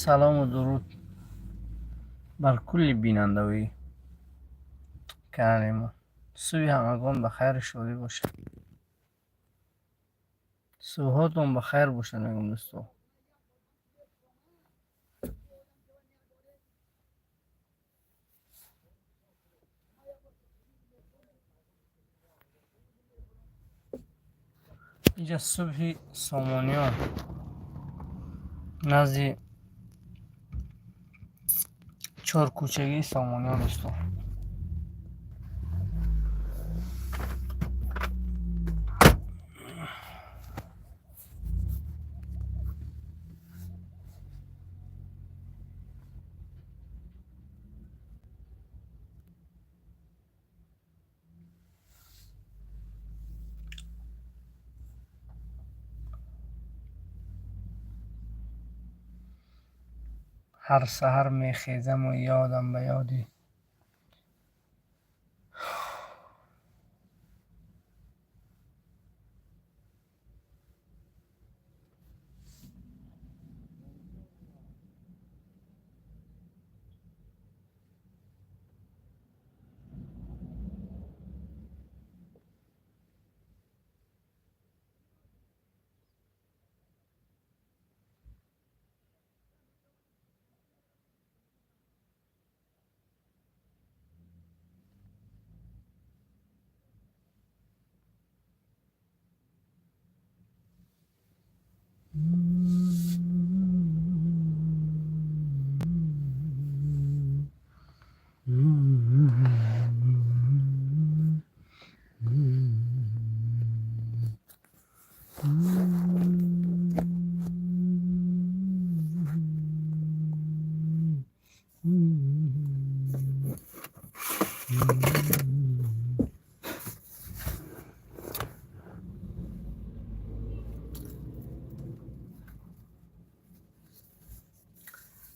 Салому дуруд бар кулли бинандаои канали мо. Субҳи ҳамагон ба хайру шодӣ бошад. Субҳотон ба хайр бошад, мегӯм, дӯсто. Инҷа субҳи Сомониён, назди чоркӯчагии Сомониён, дӯсто. Ҳар саҳар мехезаму ёдам ба ёди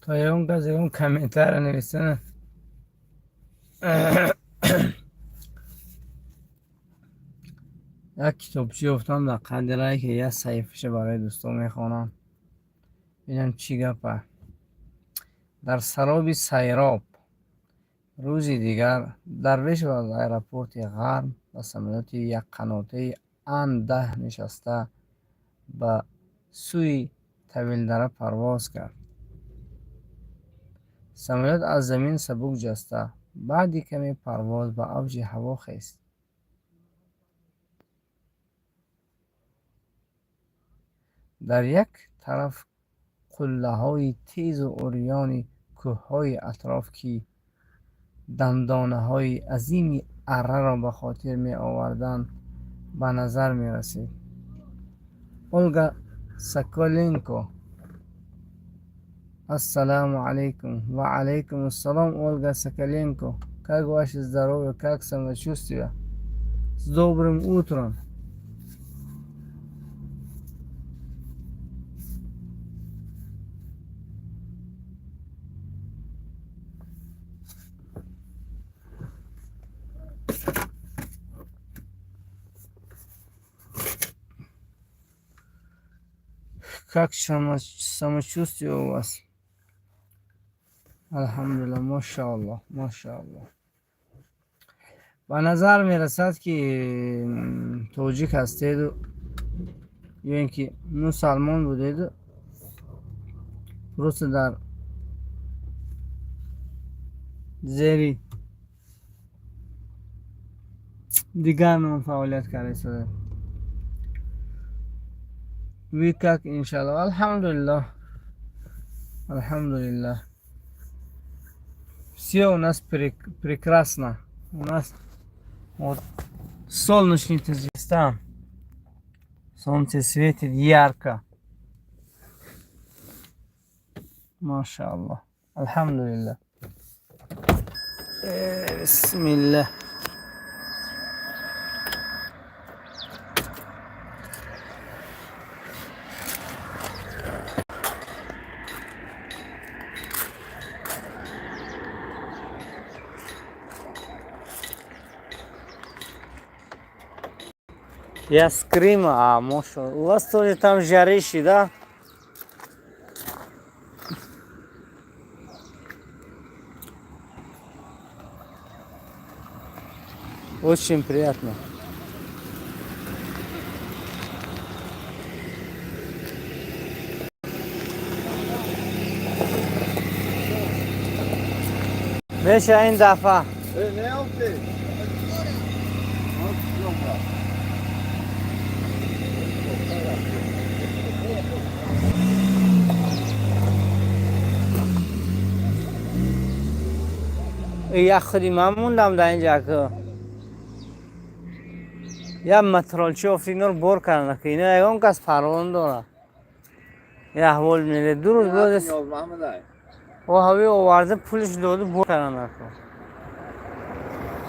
то ягон кас ягон комментария нависана. Як китобчӣ ёфтам дар қадирае, ки як саҳифаша барои дӯстон мехонам, бинам чӣ гапа. Дар сароби сайроб. Рӯзи дигар Дарвешов аз аэропорти Ғарб ба самолёти якқанотаи Ан-10 нишаста, ба сӯи Тавилдара парвоз кард. Самолёт аз замин сабук ҷаста, баъди каме парвоз ба авҷи ҳаво хест. Дар як тараф қуллаҳои тезу урёни кӯҳҳои атроф, ки дандонаҳои азими арраро ба хотир меоварданд, ба назар мерасид. Ольга Соколенко, ассалому алайкум. Ва алайкум ассалом, Ольга Соколенко. Как ваше здоровье, как самочувствие? С добрым утром! Как самочувствие у вас? Алҳамдулилла, машааллоҳ, машааллоҳ. Ба назар мерасад, ки тоҷик ҳастеду ё ин ки мусалмон будеду, просто дар зери дигар ном фаъолият карда истодаед. Вы как, иншаллоҳ? Алҳамдулиллоҳ, алҳамдулиллоҳ, все у нас прекрасно. У нас вот солнечный Таджикистан, солнце светит ярко, машааллоҳ, алҳамдулиллоҳ. Бисмиллаҳ. Я с Крыма, а может, у вас тоже там жарище, да? Очень приятно. Меша ин дафъа. Неёфтед. Як худи ман мондам дар инҷа, ку як матролчи офт, инор бор карда, ки ино ягон кас парво надорад. Ин аҳвол меле 2 рӯз боз о ҳави оварда, пулиш доду, бор карда ку.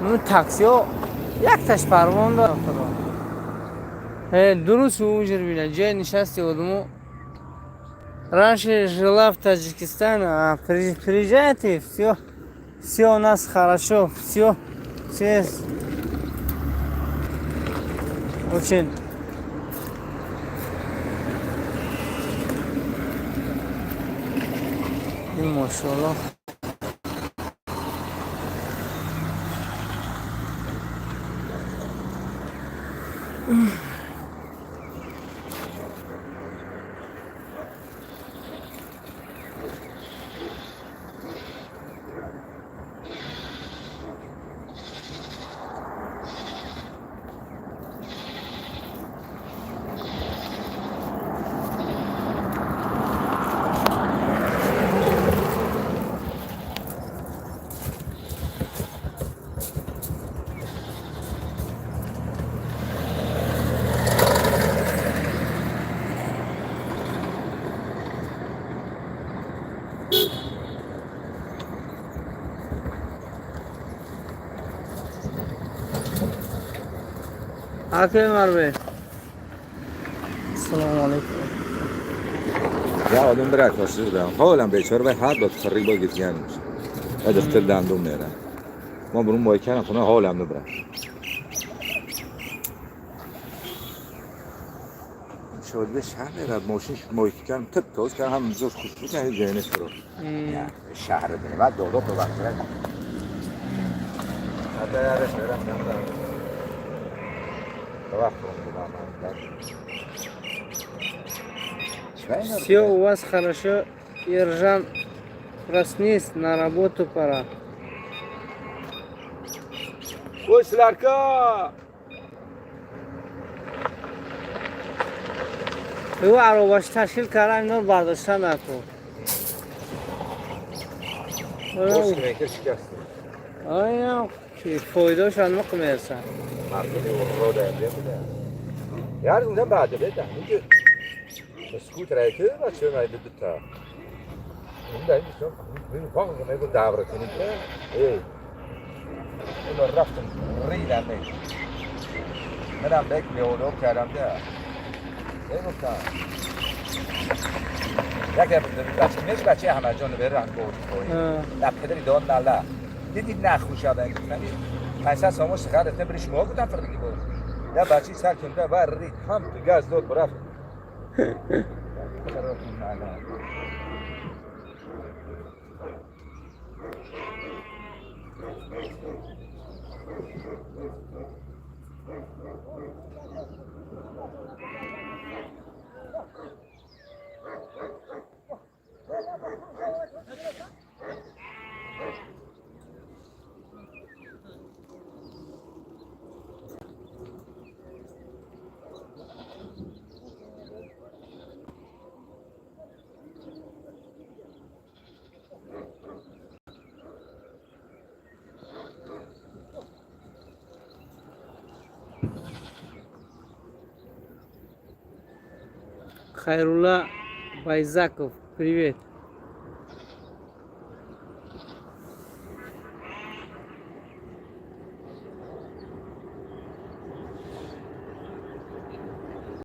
Ну таксиҳо якташ парво надорад, худо. 2 рӯз уҷр бина ҷои нишасти одамо. Раньше жила в Таджикистане, а приезжаете, все, все у нас хорошо, все, все очень. И машаллах. Акай Марбе. Ассалому алайкум. Я آدم بره کاشته بودم حالم بیچاره به هر داد خری با گیتگن میشه و دختر دندون میره ما برون باید کردم خونه حالم نبره شده شهر میره ماشین مایک کردم تپ تاز کردم هم زود خوش بود که جنس رو شهر بینه بعد دادا به وقت رد حتی یادش برم به وقت رو بودم. Все у вас хорошо, Ержан. Проснись, на работу пора. Ой, Сларка! Ӯ аробаш ташкил карда, инор бардошта наку. شکست. Ая, ки фоидаша нуқ мераса. مردم رو در بوده یار اونجا بعد بده میگه سکوت رای که بچه من دو تا اون در میشم این واقعا میگه دعوت کنید که ای اون رفتم ریدم. منم بک میولو کردم ده ای گفتم یک بچه میشه بچه همه جان به رنگ بود. نه پدری داد نه نه دیدید نه خوش آدم 500 سامو سخر رفتم برش ما گفتم فرقی بود نه بچه سر کنده و رید هم تو گاز داد برفت. Хайрулла Байзаков, привет.